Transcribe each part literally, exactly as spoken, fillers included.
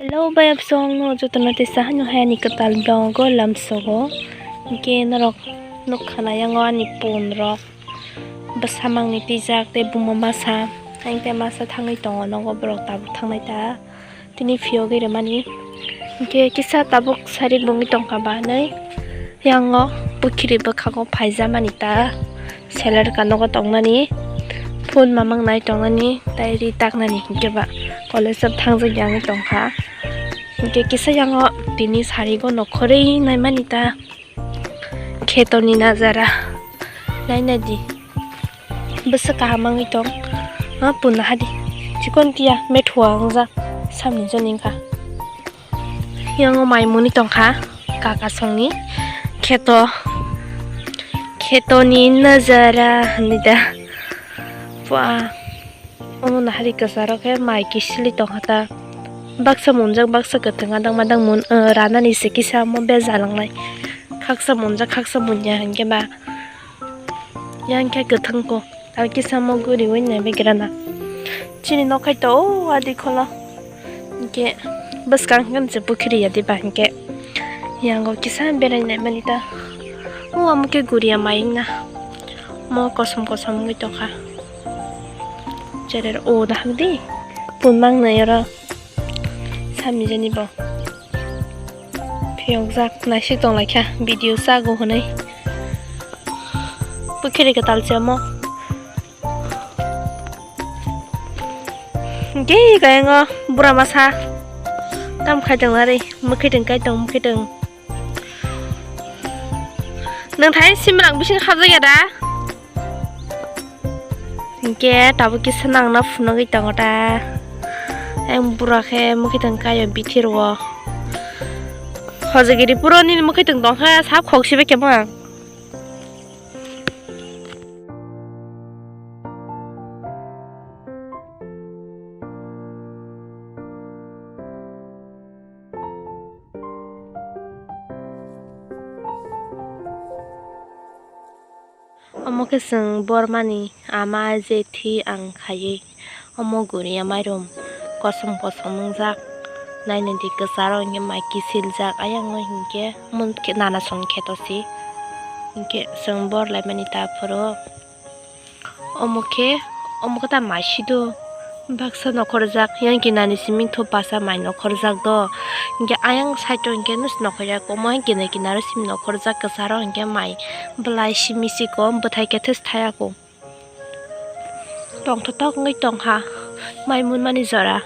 Hello, bayapsong no jotono tesa hano hai ani kwtal vlog o lamsogo. Hinkhe norok nukha na yango ani pun rok bwsamang ni twijak tei buma masa. Hinkhe masa thangwi tongo nogo borok tabuk thangnai ta. Tini phiyogwi rwmani. Hinkhe kisa tabuk sari bungwi tongkha ba hinwi. Yango pukhiri bwkhago phaijamani ta. Seler ka nogo tongnani. Phone mamang nai tongnani. Tai ri taknani hinkhe ba college o thangjak yangwi tongkha. Hinkhe kisa yango tini sarigo nokhorwi naimani ta. Khetoni najara. Naina di. Bwswk kaham wngwi tong. Ma punna hadi. Chikon tiya methua wngjak. Samni joni wngkha. Yango mai muni tongkha. Kaka songni. Kheto. Khetoni najara. Nida. Pua. Omo nahari kwcharo khe mai kisili tongkha ta. Baksa munjak, baksa kwthwng, adang madang mun, eh, ranani se kisa omo bejal wngnai. Khaksa munjak, khaksa munya hinkhe ba. Yang khe kwthwng ko. Aro kisa omo guriwi nai begrana. Chini nok hai to o adi kholo. Hinkhe bwskang hinkhe se pukhiri ya diba hinkhe. Yango kisa berai nai mani ta. O omo khe guriya mai wngna. Mo kosom kosom wngwi tongkha. Cherer o dahak di. Pun mang nai oro. Samni jani bo. Phiyokjak naisik tong laikha video chago hwnwi. Pukhiri kwtal se omo. Hinkhe kaya ngo bura masa. Kam khai tong nari, mwkhwtwng kai tong mwkhwtwng. Nwng thai simrang bising habjakya da? Hinkhe tabuk kisa nangna phunugwi tongo ta. Ayang bura khe mwkhwtwng kaio bithi rwo. Hojagiri puro nini mwkhwtwng tongkha sap khok sibai khe mwng. Omo khe chwng bormani ama jethi ang khaiwi omo guriya mairum kosom kosom wngjak nainani kwcharo hinkhe mai kisiljak ayang o hinkhe mun khe nana songni kheto se hinkhe chwng bor laimani ta phuru. Omo khe, omo khe ta mai si do. Baksa nokhorjak, yang kinani simi tho basa mai nokhorjak do. Hinkhe ayang side o hinkhe nus nokhorjak, omo hai kinai kinaro simi nokhorjak, kwcharo hinkhe mai bwlai simi siko, bwthai khe thais thayako. Tongthotok wngwi tongkha mai munmani jora.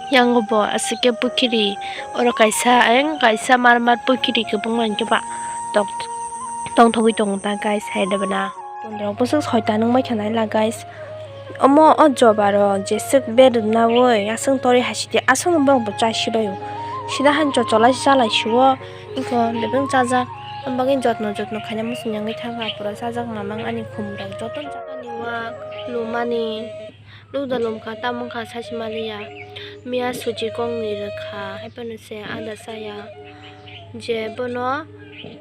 Yango bo aswk khe pukhiri, oro kaisa ayang kaisa mar mar pukhiri kwbangma hinkhe ba tong-, tongthogwi tongo ta guys, hai da bana. Pondro bwswk soita nung bai kha naila guys. Omo o jobaro jeswk berwk nawi aswk torwi hai sidi aswkno borok bo chai sibaio. Sida han chocholaisa chalai sio, iko bebeng chajak. Ang bagwi jotno jotno khaina muchung yangwi thangkha, pura chajak mamang ani khumrok jotono chajak. Ani wak lumani. Lukda lomkha, tamo wngkha sachi maliya. Miya suchi kongni rwkha, haiphano se ada chaya. Je bono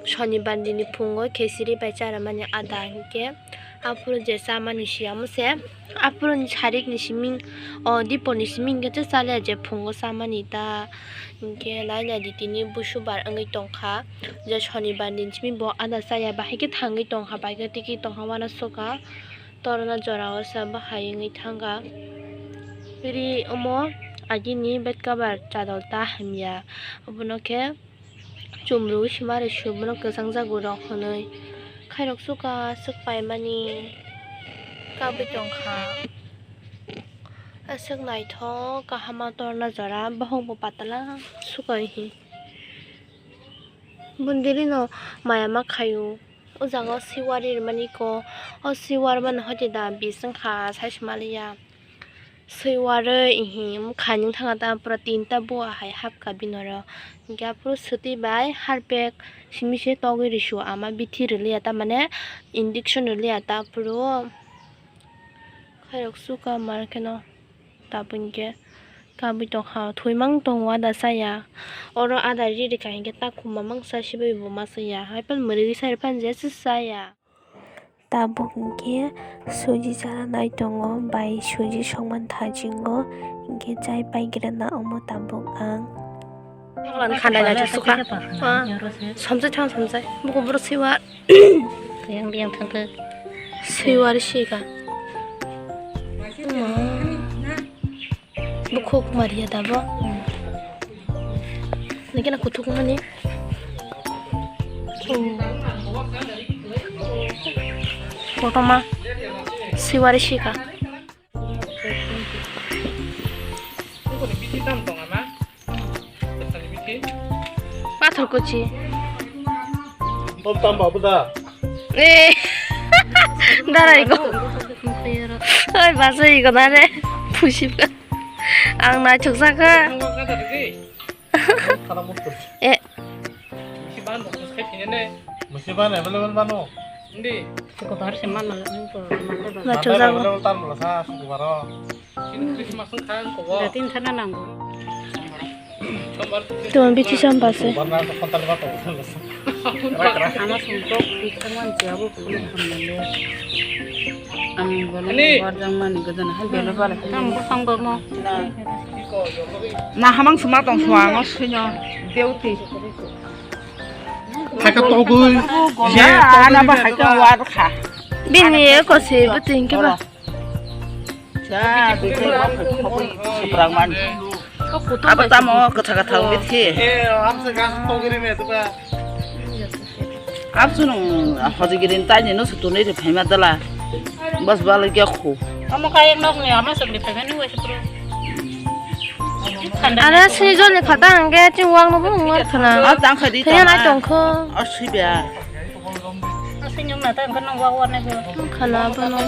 sonibar dini phungo khesiri bai charamani ada hinkhe, aphuru je chamani siyamo se, aphuruni sarikni simi, o diponi simi hinkhe chaliya je phungo chamani ta. Hinkhe nai nai di tini busubar wngwi tongkha, je sonibar dini simi bo ada chaya, bahai khe thangwi tongkha, bai khe tiki tongkha, uanasoka. Torna jorao sa bahai wngwi thangkha. Ri omo agini bed cover chadol ta hamya. Obono khe chumrui sima ri su bono kwchang jago rok hwnwi. Khairok suka swk paimani kabui tongkha. Aswk naithok kahama torna jora bohok bo patala suka hi. Bondiri no maya ma khaio. O jaga o siwari rwmani ko, o siwar mani hoite da bising kha sai se maliya. Siwarwi ihi mokha nung thangkha ta pura tinta bua hai hapkha bini oro. Hinkhe aphuru swtwi bai harpek simi se togwi rwsio ama bithi rwliya ta mane injection rwliya ta aphuru. Khairok suka mar kheno. Tabuk hinkhe kabui tongkha, thwimang tongo ada chaya. Oro ada ri rikha hinkhe takhum mamang sa sibai bo ma chaya. Haiphano mwrwgwi sa rwphano je se chaya. Tabuk hinkhe suji chanai tongo, bai suji songmani thachingo, hinkhe chai paigrana omo tabuk ang. Khana naithok sukha. Samsai thang samsai. Buku boro siwa. Yang yang thang thang. Siwa ri sika. Bukhuk maria dabo. Nike na kuthuk mani. Kotorma siwa ri sika. Pathor kuchi. Bom tam babu da. Eh. Darai ko. Oi, basai ko na re. Pusip ka. Ang naithok saka. Eh. Masi ban available bano. Hindi. Sukubar se man mal. Naithok saka. Available tan bala sa sukubar o. Sini Christmas ang khan ko. Datin thana nanggo. Tuan bithi sampase. Ama sungkok bithang man jabu puli hamnale. Ang bono barjang mani godan hai belo bala. Tam bosang bomo. Na hamang suma tong suang o suino. Deuti. Thaka togwi. Ana ba hai tong war kha. Bini eko se buting ke ba. Cha, bini eko se buting ke ba. Abo tamo kwtha kwtha wngwi thi. Absung hojigiri taini no sutunwi ri phaima dala. Bas bala kya khu. Amo kayang nok ni ama sugri phaima ni wai sugri. Ana sini joni khata angge ching wang no bung war khana. A tang khadi. Thaya nai tongkho. A sibya. A sini joni khata angge nang wang war nai. Khana bono.